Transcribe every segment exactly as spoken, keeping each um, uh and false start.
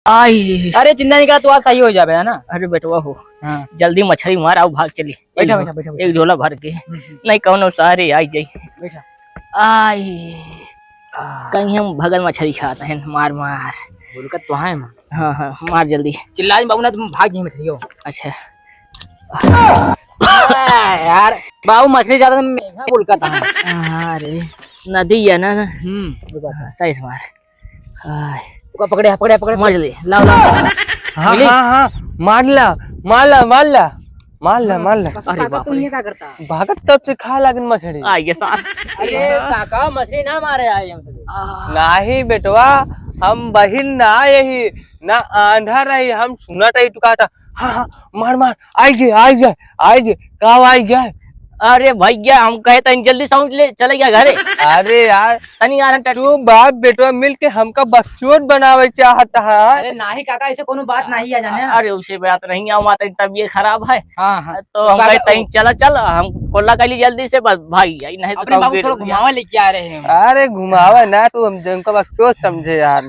आई। अरे चिंता नहीं करा, तू आज सही हो जाबे, है ना? अरे बेटवा हो, हाँ। जल्दी मछरी मार, आओ भाग चली। बैठा, एक बैठा, झो-, बैठा, बैठा। एक झोला भर के। हम्म, हम्म। नहीं कौनो सारे आई जाई। बैठा। आई। आ। कहीं हम भगत मछरी खात हैं, मार मार। बोल का तो है मार। हाँ, हाँ, मार जल्दी। चिल्ला बाबू ना, तुम भाग जाई मछरी हो। अच्छा। आ, यार, बाबू मछरी ज्यादा महंगा बोल का था। हाँ रे, नदी है ना, ना। हम्म। हाँ, सही से मार। आय। ओका पकड़े, पकड़े, पकड़े। मार ले, लाओ, लाओ। हाँ, मिली? हाँ, हाँ, मार ला, मार ला, मार ला, मार ला, हाँ, मार ला। बस अरे काका, बाप तू रे। ये का करता? भागत तब से खा लागन मछरी। आ, ये सार। अरे काका, मछरी ना मारे आए हम सभी। आ। नाही बेटवा, हम बहिर ना यही, ना आंधा रही, हम सुनत रही तू कहता, हाँ, हाँ, मार, मार, आई गे, आई गे, आई गे, का आई गे? अरे भैया, हम कहे तनी जल्दी समझ ले, चले गया घरे। अरे यार, तनी यार, हम टट- तू बाप बेटवा मिल के हमका बकचोद बनावे चाहता है। अरे नाही काका, ऐसे कोनो बात नाही है जाने। अरे उसे बात नहीं, हम आते तबीयत खराब है। हाँ, हाँ। तो हम काका, कहे तनी ओ- चला चल, हम कोल्ला कली जल्दी से बस भाग जाई, नहीं तो अपने कहूँ बाबू गिर थोड़ा गया। घुमावा लेके आ रहे हैं हम। अरे घुमावा ना तू, हम उनका बकचोद समझे यार।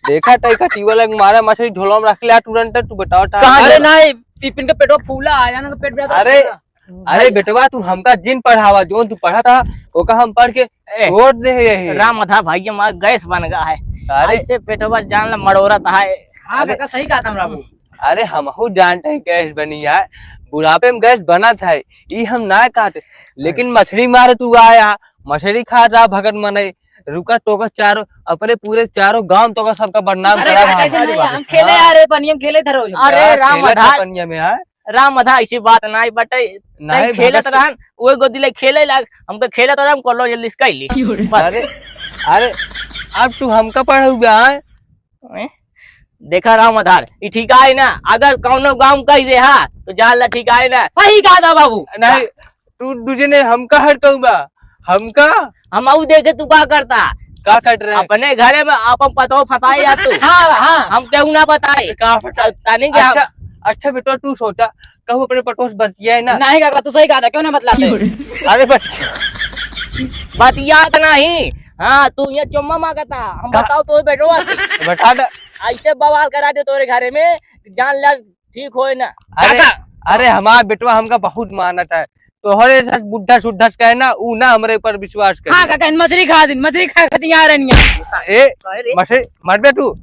देखा तई कटिवा लग मारा मछरी झोला में रख ले तुरंत, तू बताओ ता। कहाँ अरे ले- नाही, टिफिन का पेटवा फूला है, जाना का पेट में अरे, फूला। अरे बेटवा, तू हमका जिन पढ़ावा, जोन तू पढ़ा था, ओका हम पढ़ के ए, छोड़ दे यही। राम अधा भाई, हमारा गैस बन गया है। अरे। ऐसे पेटवा जान ला मरोरत है। हाँ अरे। काका, सही कहा था हमरा बाबू। अरे, हमहू जानते हैं गैस बनी है, बुढ़ापे में गैस बनत है, ई हम ना कहते, लेकिन अरे। मछरी मारे तू आया, मछरी खा रहा भगत मनई, रुका तोका चारों, अपने पूरे चारों गांव तोका सबका बदनाम अरे करा काका, भाई। ऐसे नहीं, हम खेले हाँ। आ रहे, पनिया में खेले धरो। अरे का राम खेले था अधा। पनिया में, हाँ? राम अधा, ऐसी बात नाई बटे। नहीं, तैं खेलत भगत से रहन, ओए गोदी ले खेले लाग, हमके खेलत रहन, हम कॉलेज लिस्काई ली। बस। अरे, अरे, अब तू हमका पढ़ाऊ बे, हाँ? हैं? देखा राम अधार, ई ठीक आए ना, अगर कौनो गाँव कह दे, हाँ, तो जान ला ठीक आए ना। सही कहा था बाबू। नहीं, तू दूजे ने हमका हर कहू बा, हमका? हम आऊ देखे तू का करता? का कर रहे? अपने घरे में अपन पतोह फंसाए जा तू। हाँ, हाँ। हम केहू ना बताए। का फंसा? तनी के हम अच्छा, अच्छा बेटवा, तू सोचा, कहू अपने पतोह से बतियाए ना। नहीं काका, तू सही कहा था, क्यों ना बतलाते? अरे बस। बतियात नहीं। हाँ, तू ये चुम्मा मांगता, हम का? बताओ तो बेटवा से। बता दे। ऐसे बवाल करा दे तोरे घरे में, जान ला ठीक होए ना। अरे, काका। अरे हमार बेटवा हमका बहुत मानत है, तोहरे साथ बुढ़ा सुढ़ा से कहे ना, ऊ ना हमरे ऊपर विश्वास करे। हाँ काका, इन मछरी खा दिन, मछरी खा खाती यहाँ रहनी है। ए, अरे। मछरी मरबे तू?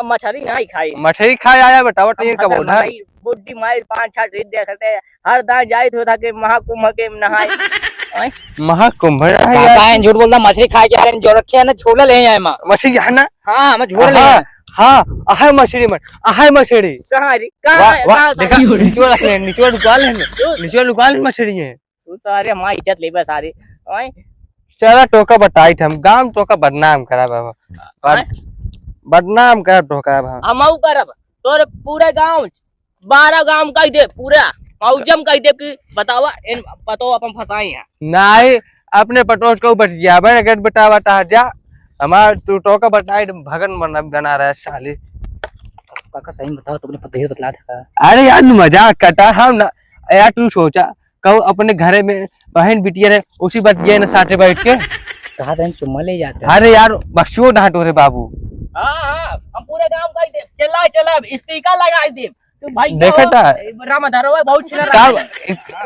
मछरी नहीं खाई। मछरी खाए आया बेटा, वो अब टीन का बोल है। भाई, बुड्ढी माई पाँच छह ट्रीट देखते हैं, हर दान जाइत होता कि महाकुंभ के नहाए। ओए। महाकुंभ है काका यार। है, झूठ बोलता, मछली खाए के आ रहे हैं, जो रखे हैं ना, छोला ले आए माँ। मछली है ना? हाँ, मैं झोल ले हाँ, आया। हाँ, अहै मछली मन, अहै मछली। कहाँ रे? कहाँ वाह, है? वाह, कहाँ देखा, सारे? निचवा रख ले, निचवा लुका ले, तू निचवा लुका ले मछली है। तू सारे हमारी इज्जत लेबे सारे। ओए। चला टोका बताई थे हम, गांव टोका बदनाम करा बाबा। बद-, हैं? बदनाम करा टोका बाबा। हम आऊ करब, तोर पूरा गांव बारह गांव कह दे पूरा, मौजम कह दे कि बतावा, इन पतो अपन फंसाए हैं। नहीं, अपने पटोस को बच गया, भाई, अगर बतावा ता जा, हमार तू टोका बताए, भगन बना, बना रहा है साली। काका, सही में बताओ, तुमने पतोहिया बतला था? अरे यार, मजाक कटा, हम ना, यार, तू सोचा, कहू अपने घरे में बहन बिटिया रहे, उसी बतिया ना साथे बैठ के। कहा था, चुम्मा ले जाते हैं। अरे यार, बक्सो ना हटो रे बाबू। हाँ, हाँ, हम पूरे गांव का ही दे, चिल्ला, चिल्ला, स्पीकर लगा दे। तो भाई, देखा था? राम धरो है, बहुत छिना का, रहा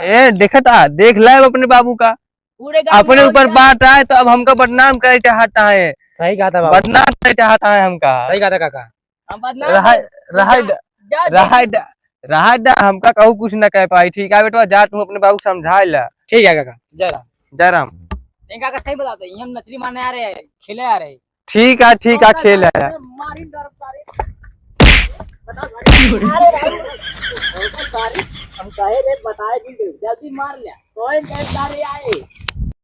है। ए, देखा था, देख ले अपने बाबू का। पूरे गांव अपने में ऊपर बात आए तो अब हमका बदनाम करे चाहता है। सही कहा था बाबू। बदनाम करे चाहता है हमका। सही कहा था काका। हम बदनाम रहा, नहीं। रहा जा, द-, जा, जा, रहा जा। द-, रहा द-, हमका कहू कुछ न कह पाई। ठीक है बेटवा, जा तू अपने बाबू को समझा ला। ठीक है काका, जय राम। जय राम। नहीं काका, सही बताते हैं, हम मछली मारने आ रहे हैं, खेले आ रहे हैं। ठीक है, ठीक है, और खेल है। मारी डर सारे। बता सारे। अरे भाई, सारे, हम कहे रे, बताए नहीं दे, जल्दी मार ले। कोई नहीं सारे आए।